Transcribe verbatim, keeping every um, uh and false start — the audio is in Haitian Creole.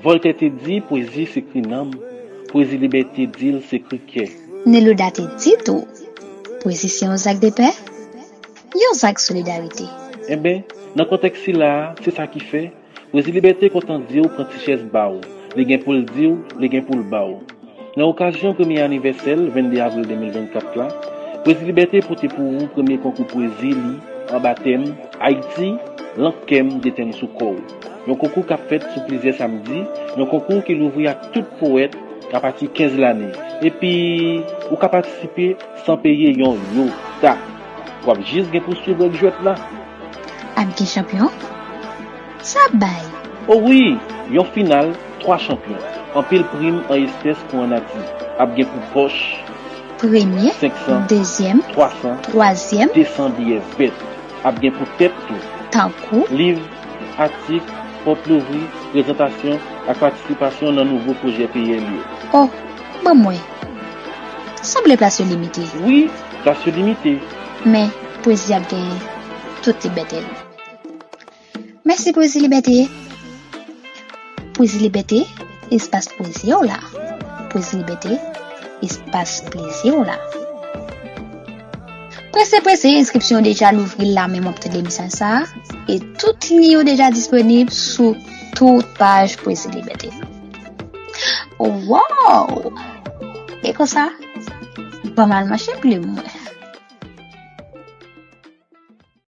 Vòltè te di pwezi se kri nanm, pwezi Libète di l se kri kè. Nelouda te di tou, pwezi se yon zak de pè, yon zak solidarite. Enben, nan kontèks sila a, se sa ki fè, pwezi Libète kontan di w pran ti chèz ba w, li gen pou l di w, li gen pou l ba w. Nan okazyon premye anivèsè l, vennde avril de mil vennkat la, pwezi Libète pote pou ou premye konkou pwezi li anba tèm Ayiti, lank kè m detenn sou kò w. Yon konkou k ap fèt sou plizyè samdi, yon konkou ki louvri ak tout powèt apati kenz lane. Epi, ou ka patisipe san peye yon yota. W ap jis gen pou swiv règ jwèt la. Ap gen chanpyon? Sa bay! O wi, yon final, twa chanpyon. Anpil prim an espès kou an nati. Ap gen pou pòch, Premye, senk san, dezyèm, twa san, twazyèm, de san biyè vèt. Ap gen pou tèt tou. Tankou, Liv, atik, pòt louvri, prezantasyon ak patisipasyon nan nouvo pwojè P L yo. Oh, ban mwen. Sanble plas yo limite. Wi, plas yo limite. Men, pwezi ap gen tout libète l. Mèsi Pwezi Libète. Pwezi Libète, espas pwezi w la. Pwezi Libète, espas plezi w la. Prese, prese, enskripsyon yo deja louvri la menm w ap tande mesaj sa a. E tout liy yo deja disponib sou tout paj Pwezi Libète. Wow! E konsa, ban m al manche plim mwen.